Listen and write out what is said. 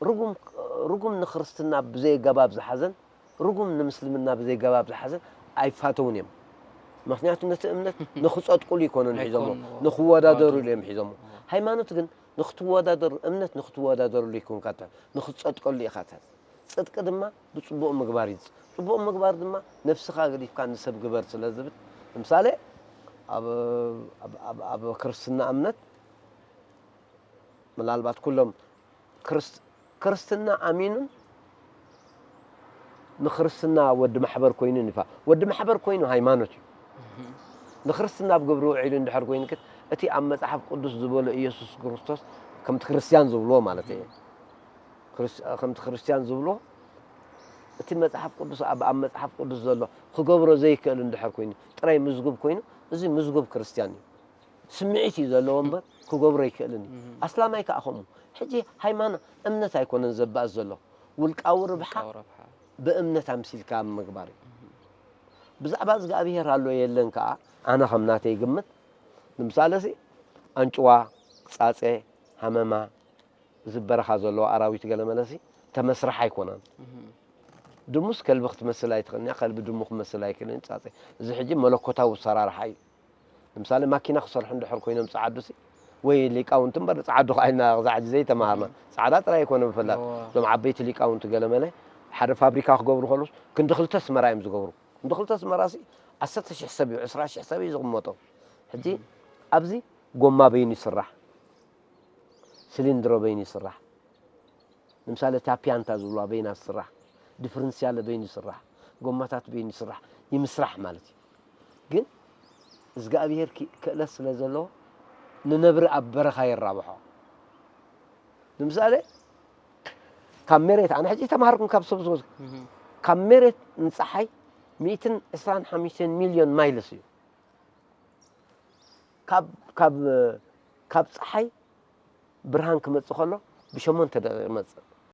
ርጉም ርጉም ንክርስትና ብዘይ ኣገባብ ዝሓዘን ርጉም ንምስልምና ብዘይ ኣገባብ ዝሓዘን ኣይፋተውን እዮም። ምክንያቱ ነቲ እምነት ንክጸድቁሉ ኣይኮነን ሒዞሞ፣ ኣይኮንዎ። ንክወዳደሩሉ እዮም ሒዞሞ። ሃይማኖት ግን ንክትወዳደሩ እምነት ንክትወዳደሩሉ ኣይኮንካ ትሕዝ፣ ንክትጸድቀሉ ኢኻ ትሕዝ። ጽድቂ ድማ ብጽቡቕ ምግባር እዩ። ጽቡቕ ምግባር ድማ ነፍስኻ ገዲፍካ ንሰብ ግበር ስለ ዝብል፣ ንምሳሌ ኣብ ኣብ ኣብ ኣብ ክርስትና እምነት ምናልባት ኩሎም ክርስት ክርስትና ኣሚኑን ንክርስትና ወዲ ማሕበር ኮይኑን ይፋ ወዲ ማሕበር ኮይኑ ሃይማኖት እዩ። ንክርስትና ኣብ ግብሪ ውዒሉ እንድሕር ኮይኑ ግን እቲ ኣብ መጽሓፍ ቅዱስ ዝበሎ ኢየሱስ ክርስቶስ ከምቲ ክርስትያን ዝብልዎ ማለት እዩ። ክርስ- ከምቲ ክርስትያን ዝብልዎ እቲ መጽሓፍ ቅዱስ ኣብ ኣብ መጽሓፍ ቅዱስ ዘሎ ክገብሮ ዘይክእል እንድሕር ኮይኑ ጥራይ ምዝጉብ ኮይኑ እዚ ምዝጉብ ክርስትያን እዩ። ስምዒት እዩ ዘለዎ እምበር ክገብሮ ኣይክእልን እዩ። ኣስላማይ ከዓ ከምኡ። ሕጂ ሃይማኖት እምነት ኣይኮነን ዘባእስ ዘሎ ውልቃዊ ርብሓ ውልቃዊ ረብሓ። ብእምነት ኣምሲልካ ምግባር እዩ። ብዛዕባ እግዚኣብሄር ኣሎ የለን ከዓ ኣነ ከም ናተይ ግምት ንምሳሌ ሲ ኣንጭዋ፣ ፃፀ፣ ሃመማ፣ እዚ በረኻ ዘለዎ ኣራዊት ገለመለሲ ተመስራሕ ኣይኮነን። ድሙስ ከልቢ ክትመስል ኣይትኽእልን እያ፣ ከልቢ ድሙ ክመስል ኣይክእልን እዩ። ፃፀ እዚ ሕጂ መለኮታዊ ኣሰራርሓ እዩ። ንምሳሌ ማኪና ክሰርሑ እንድሕር ኮይኖም ፃዓዱ ሲ ወይ ሊቃውንቲ እምበር ፃዓዱ ከዓ ኢልና ክዛ ሕጂ ዘይተማሃርና ፃዕዳ ጥራይ ኣይኮነ ብፍላጥ እዋ። እዞም ዓበይቲ ሊቃውንቲ ገለመለ ሓደ ፋብሪካ ክገብሩ ከለስ ክንዲ ክልተ ስመራ እዮም ዝገብሩ። ክንዲ ክልተ ስመራ ሲ ዓሰርተ ሽሕ ሰብ እዩ ዕስራ ሽሕ ሰብ እዩ ዝቕመጦ። ሕጂ ኣብዚ ጎማ በይኑ ይስራሕ፣ ሲሊንድሮ በይኑ ይስራሕ። ንምሳሌ ታፒያንታ ዝብልዋ በይና ትስራሕ፣ ዲፍረንሲያለ በይኑ ይስራሕ፣ ጎማታት በይኑ ይስራሕ ይምስራሕ ማለት እዩ። ግን እግዚኣብሄር ክእለት ስለ ዘለዎ ንነብሪ ኣብ በረኻ የራብሖ። ንምሳሌ ካብ መሬት ኣነ ሕጂ ተምሃርኩም ካብ ሰብ ዝወዝ ካብ መሬት ንፀሓይ ሚእትን ዕስራን ሓሙሽተን ሚልዮን ማይልስ እዩ። ካብ ካብ ካብ ፀሓይ ብርሃን ክመፅእ ከሎ ብሸሞንተ ደቂቕ ይመፅእ።